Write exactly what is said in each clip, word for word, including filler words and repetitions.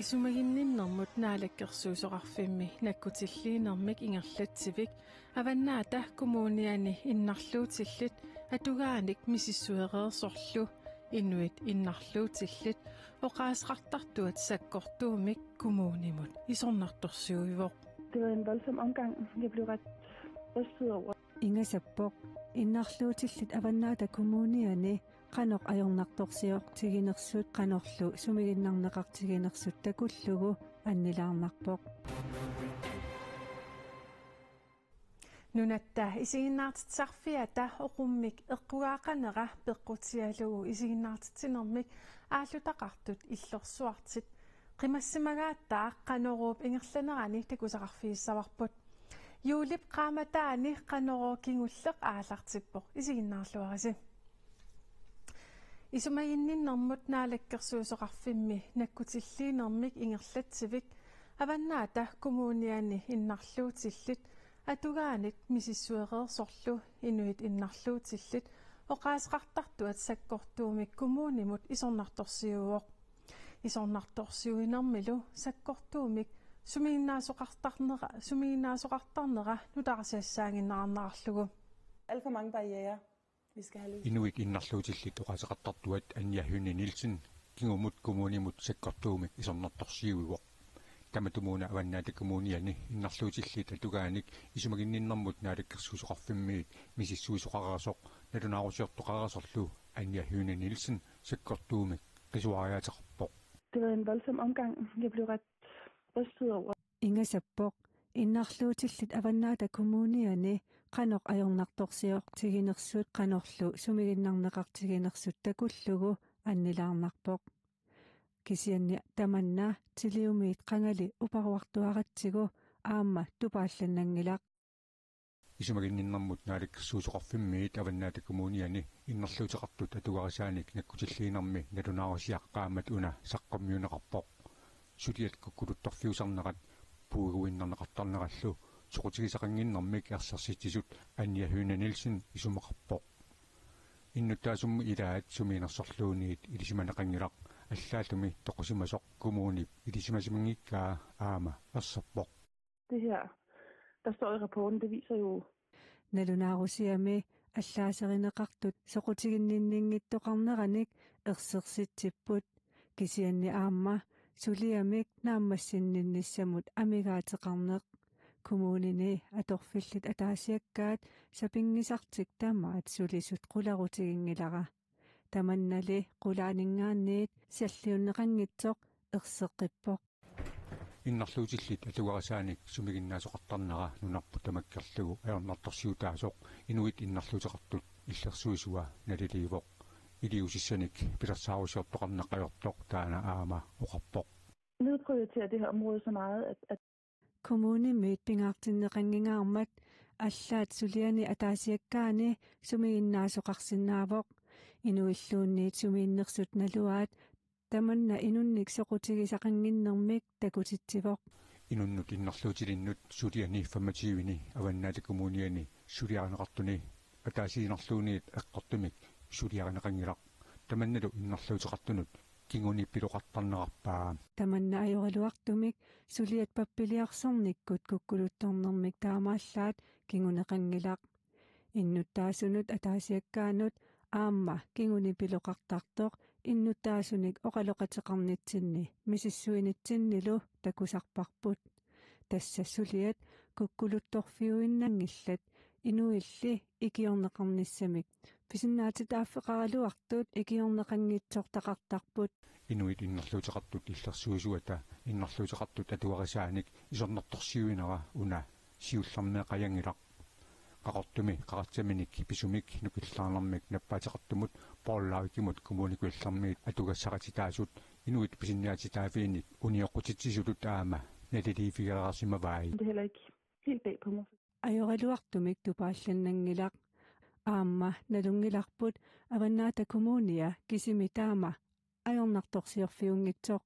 Isumaginninnermut naalakkersuisoqarfimmi nakkutilliinermik ingerlatsivik Avannaata Kommuniani innarluutillit atugaanik misissuereersorlu inuit innarluutillit oqaaseqartartuat sakkortuumik kommunimut isornartorsiuivoq. Det var en voldsom omgang. Jeg blev ret rystet over. Ingasappoq innarluutillit Avannaata Kommuniani qanoq ajornartorsiortiginersut qanorlu sumiginnarneqartiginersut takullugu annilaarnarpoq. Nunatta isiginnaartitsisarfiata oqummik eqqugaaqanera peqqutigalugu isiginnaartitsinermik aallutaqartut illorsuartit qimassimagaattaa Qanoruup ingerlanerani takusaqarfigissavarput. Juulip qaammataani Qanorooq kingulleq aallartippoq, isiginnaarluarisi. Isumaginninnermut naalakkersuisoqarfimmi nakkutilliinermik ingerlatsivik Avannaata Kommuniani innarluutillit atugaanik misissuereersorlu inuit innarluutillit oqaaseqartartuat sakkortuumik kommunimut isornartorsiuivoq. Isornartorsiuinermilu sakkortuumik sumiginnaasoqartarnera, sumiginnaasoqartarnera nutaarsiassaaginnararnerarlugu. Alt for mange barrierer, vi skal have løst. Inuit innarluutillit oqaaseqartartuat Anja Hyne Nielsen kingumut kommunimut sakkortuumik isornartorsiuivoq. Tamatumuuna Avannaata Kommuniani innarluutillit atugaanik isumaginninnermut naalakkersuisoqarfimmiit misissuisoqareersoq nalunaarusiortoqareersorlu Anja Hyne Nielsen sakkortuumik qisuariaateqarpoq. Det var en voldsom omgang. Jeg blev ret rystet over. Ingasappoq innarluutillit Avannaata Kommuniani qanoq ajornartorsiortiginersut qanorlu sumiginnarneqartiginersut takullugu annilaarnarpoq. Kisianni tamanna Tiliumiit qangali uparuartuaratsigu aamma tupaallannanngilaq. Isumaginninnermut naalakkersuisoqarfimmiit Avannaata Kommuniani innarluuteqartut atugarisaanik nakkutilliinermi nalunaarusiaq qaammat una saqqummiunneqarpoq. Suliat kukkuluttorfiusarnerat puiguinnarneqartarnerallu soqutigisaqannginnermik ersersitsisut Anja Hyne Nielsen isumaqarpoq. Innuttaasummi ilaat sumiinnersorluunniit ilisimaneqanngilaq, allaallumi toqusimasoq kommunip ilisimasimanngikkami aamma erserpoq. Det her, der står i rapporten, det viser jo. Nalunaarusiami allaaserineqartut soqutiginninninngittoqarneranik ersersitsipput, kisianni aamma suliamik naammassinninnissamut amigaateqarneq. Kommunini atorfillit ataasiakkaat sapinngisartik tamaat sulisut qularutiginngilara. Tamannali qulaaninngaanniit salliunneqanngitsoq erseqqippoq. Innarluutillit atugarisaanik sumiginnaasoqartarnera nunarput tamakkerlugu ajornartorsiutaasoq inuit innarluuteqartut illersuisua naliliivoq. Iliuusissanik pilersaarusiortoqarneq ajortoq taanna aamma oqarpoq. Nedprioritere det her område så meget, at, at. Kommunimiit pingaartinneqanngingaarmat allaat suliani ataasiakkaani sumiginnaasoqarsinnaavoq. Inuilluunniit sumiinnersut naluaat tamanna inunnik soqutigisaqannginnermik takutitsivoq. Inunnut innarluutilinnut suliani femogtyveni Avannaata Kommuniani suliarineqartuni ataasiinnarluunniit eqqortumik suliarineqanngilaq. Tamannalu innarluuteqartunut kingunipiloqartarnerarpaa. Tamanna ajoraluartumik suliat pappiliarsornikkut kukkuluttornermik taamaallaat kinguneqanngilaq. Innuttaasunut ataasiakkaanut aamma kingunipiloqartartoq innuttaasunik oqaloqateqarnitsinni misissuinitsinnilu takusarparput. Tassa suliat kukkuluttorfiuinnanngillat inuilli ikiorneqarnissamik pisinnaatitaaffeqaraluartut ikiorneqanngitsortaqartarput. Inuit innarluuteqartut illersuisuata innarluuteqartut atugarisaanik isornartorsiuinera una siullermeeqajanngilaq. Qaqortumi qaratsaminik pisumik nukillaarnermik nappaateqartumut Poul Lavikimut Kommune Kujallermiit atugassarititaasut inuit pisinnaatitaaviinik unioqqutitsisutut aamma naliliiffigeriarsimavai. Det er heller ikke helt bag på mig. Ajoraluartumik tupaallannanngilaq. Aamma nalunngilarput Avannaata Kommunia kisimi taama ajornartorsiorfiunngitsoq.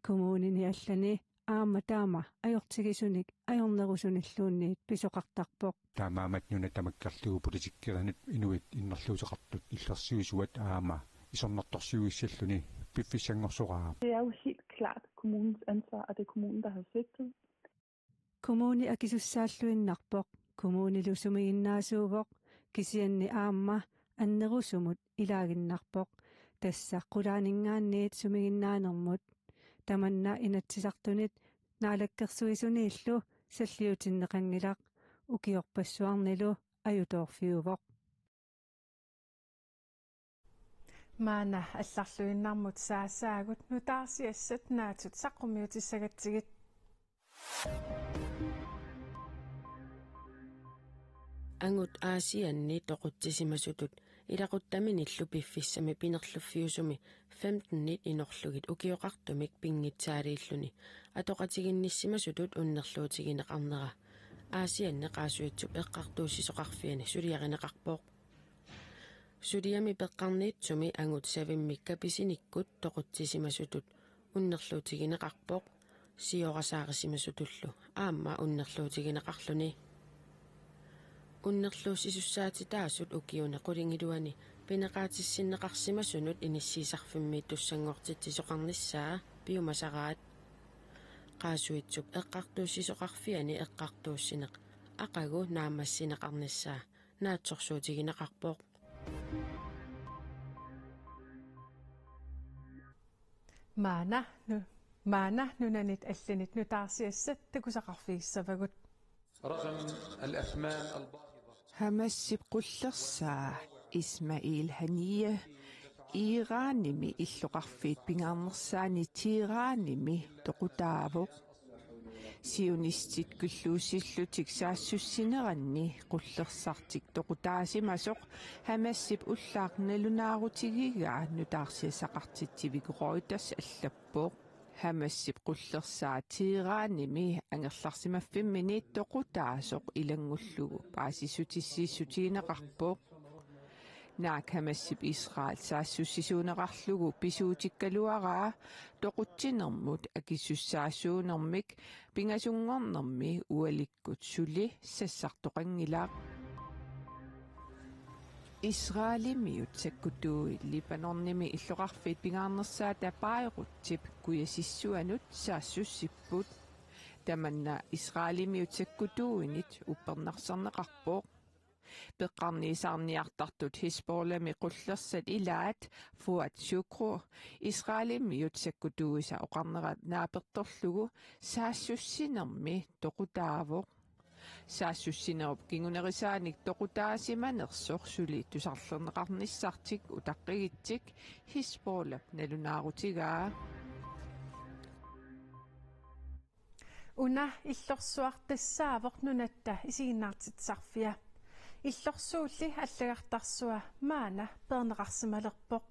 Kommunini allani aamma taama ajortigisunik ajornerusunilluunniit pisoqartarpoq. Taamaammat nuna tamakkerlugu politikkerinut inuit innarluuteqartut illersuisuat aamma isornartorsiuissalluni piffissanngorsoraa. Det er jo helt klart. kommunens ansvar, og det er kommunen, der har svigtet. Kommuni akisussaalluinnarpoq, kommunilu sumiginnaasuuvoq, kisianni aamma annerusumut ilaaginnarpoq, tassa qulaaninngaanniit sumiginnaanermut. Tamanna Inatsisartunit naalakkersuisuniillu salliutinneqanngilaq, ukiorpassuarnilu ajutoorfiuvoq. Maanna allarluinnarmut saasaagut nutaarsiassat naatut saqqummiutissagatsigit. Angut Aasianni toqutsisimasutut ilaquttaminillu piffissami pinerluffiusumi femtenit inorlugit ukioqartumik pinngitsaaliilluni atoqatiginnissimasutut unnerluutigineqarnera Aasianni Qaasuitsup Eqqartuussisoqarfiani suliarineqarpoq. Suliami peqqarniitsumi angut savimmik kapisinikkut toqutsisimasutut unnerluutigineqarpoq, siorasaarisimasutullu aamma unnerluutigineqarluni. Unnerluussisussaatitaasut ukiuni qulingiluani pineqaatissinneqarsimasunut inissiisarfimmiittussanngortitsisoqarnissaa piumasaraat. Qaasuitsup Eqqartuussisoqarfiani eqqartuussineq aqagu naammassineqarnissaa naatsorsuutigineqarpoq. Maanna nu-, maanna nunanit allanit nutaarsiassat takusaqarfigissavagut. رغم الأثمان الباهظة. Hamasip qullersaa Ismail Haniyeh Iranimi illoqarfiit pingaarnersaanni Teheranimi toqutaavoq. Zionistit kylluussillutik saassussineranni qullersartik toqutaasimasoq Hamasip ullaaq nalunaarutigigaa nutaarsiassaqartitsivik Reuters allappoq. Hamasip qullersaa Teheranimi angerlarsimaffimmini toqutaasoq ilanngullugu paasissutissiissutigineqarpoq. Naak Hamasip Israel saassussisuuneqarlugu pisuutikkaluaraa toqutsinermut akisussaasuunermik pingasunngornermi ualikkut suli sassartoqanngilaq. Israelimiut sakkutuui Libanonimi illoqarfiit pingaarnersaata Beirutip kujasissuanut saassussipput. Tamanna Israelimiut sakkutuuinit uppernarsarneqarpoq. Peqqarniisaarniartartut Hizbollahimi qullersat ilaat Fuad Shukru Israelimiut sakkutuuisa oqarnerat naapertorlugu saassussinermi toqutaavoq. Saassussinerup kingunerisaanik toqutaasimanersoq suli tusarlerneqarnissartik utaqqigitsik Hizbollah nalunaarutigaa. Una illorsuaq tassaavoq Nunatta Isiginnaartitsisarfia. Illorsuulli allagartarsua maanna peerneqarsimalerpoq.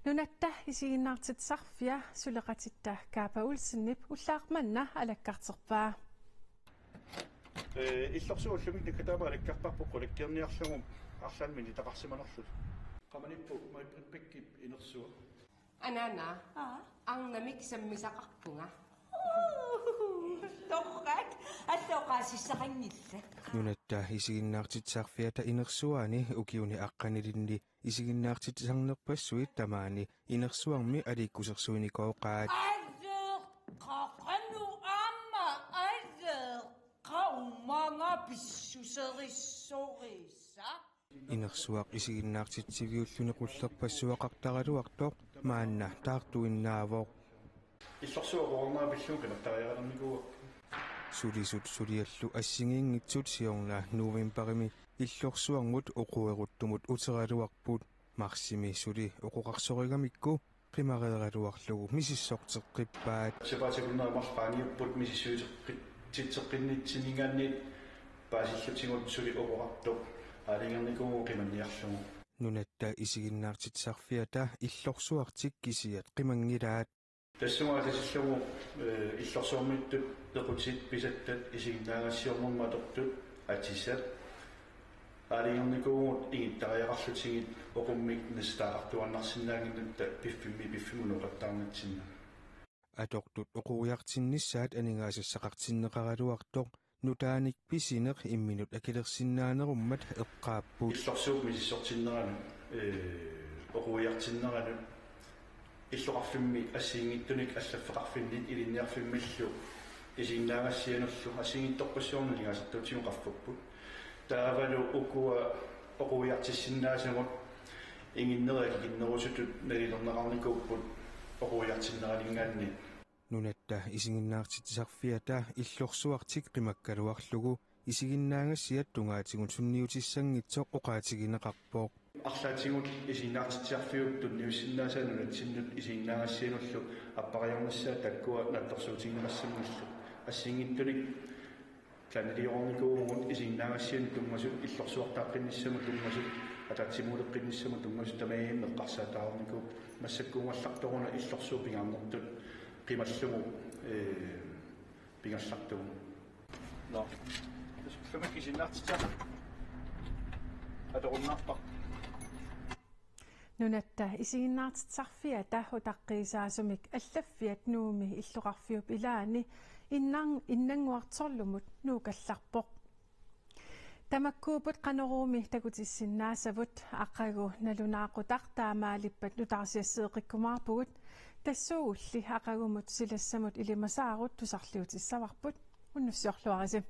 Nunatta Isiginnaartitsisarfia suleqatitta Kaapa Olsenip ullaaq manna alakkarterpaa. Ee, illorsuaq ullumi takkataama alakkartarpoq qulakkeerniarlugu arlaannik minitaqarsimanerluta. Qamaniippoq Maj-Britt Bechip inersuaq. Anaana. Aa. Arnamik sammisaqarpunga. Torrak. Alloqaasissaqanngillat. Nunatta Isiginnaartitsisarfiata inersuaani ukiuni aqqanilinni isiginnaartitsisarnerpassuit tamaani inersuarmi aliikkusersuinikooqaat. Adeqqa qanoq aamma adeqqa umaga pissuserissorisa. Inersuaq isiginnaartitsiviulluni qullerpassuaqartaraluartoq maanna taartuinnaavoq. Illorsuaq oqornera pillugu qimattariaqarnikuuvoq. Sulisut suliallu assigiinngitsut siorna novembarimi illorsuarmut oqoeruttumut uteraluarput. Marsimi suli oqoqarsorigamikku qimareeraluarlugu misissorteqqippaat. Sapaatip akunneri marluk qaangiupput misissuiteqqi-, titseqqinnitsinninngaanniit paasillutigu suli oqoqartoq aalajangernikuuvoq qimanniarlugu. Nunatta Isiginnaartitsisarfiata illorsuartik kisiat qimanngilaat. Tassunga atatillugu, ee, illorsuarmiittut pequtit pisattat isiginnaagassiornermut atortut atisat. Aalajangernikuuvugut ingittariaqarlutigit oqummik nassataaqartuaannarsinnaannginnakku piffimmi piffimmi nooqattaarnitsinni. Atortut oqoriartinnissaat aningaasassaqartinneqaraluartoq nutaanik pisineq imminut akilersinnaanerummat eqqaapput. Illorsuup misissortinneranut, ee, oqoriartinneranut Illoqarfimmi assigiinngitsunik allaffeqarfinnit ilinniarfimmillu isiginnaagassianullu assigiinngitsorpassuarnik aningaasartuutigut qaffapput. Taavalu ukua oqariartissinnaasagut inginneri akikinnerusutut nalilerneqarnikuupput oqariartinneraninngaanniit. Nunatta isiginnaartitsisarfiata illorsuartik qimakkaluarlugu isiginnaagassiat tungaatigut sunniutissanngitsoq oqaatigineqarpoq. Arlaatigut isiginnaartitsisarfiup tunniussinnaasaa nunatsinnut isiginnaagassianullu appariarnissaa takkua naatsorsuutigineqassanngillat. Assigiinngitsunik planiliornikuuvugut isiginnaagassianut tunngasut illorsuartaaqqinnissamut tunngasut ataatsimooleqqinnissamut tunngasut tamarmik eqqarsaataarnikuupput. Massakkuugallartoruna illorsuup pingaarnertut qimallugu, ee, pingallartugu. Nå. Tassa ullumi isiginnaartitsisarfik atorunnaarparput. Nunatta isiginnaartitsisarfiata utaqqiisaasumik allaffiat Nuummi illoqarfiup ilaani innan-, innannguartorlumut nuukallarpoq. Tamakkuupput Qanoruumi takutissinnaassavut. Aqagu nalunaaqutaq taamaalippat nutaarsiassigeqqikkumaarpugut. Tassuugulli aqagumut silassamut ilimasaarut tusarliutissavarput. Unnussiorluarisi.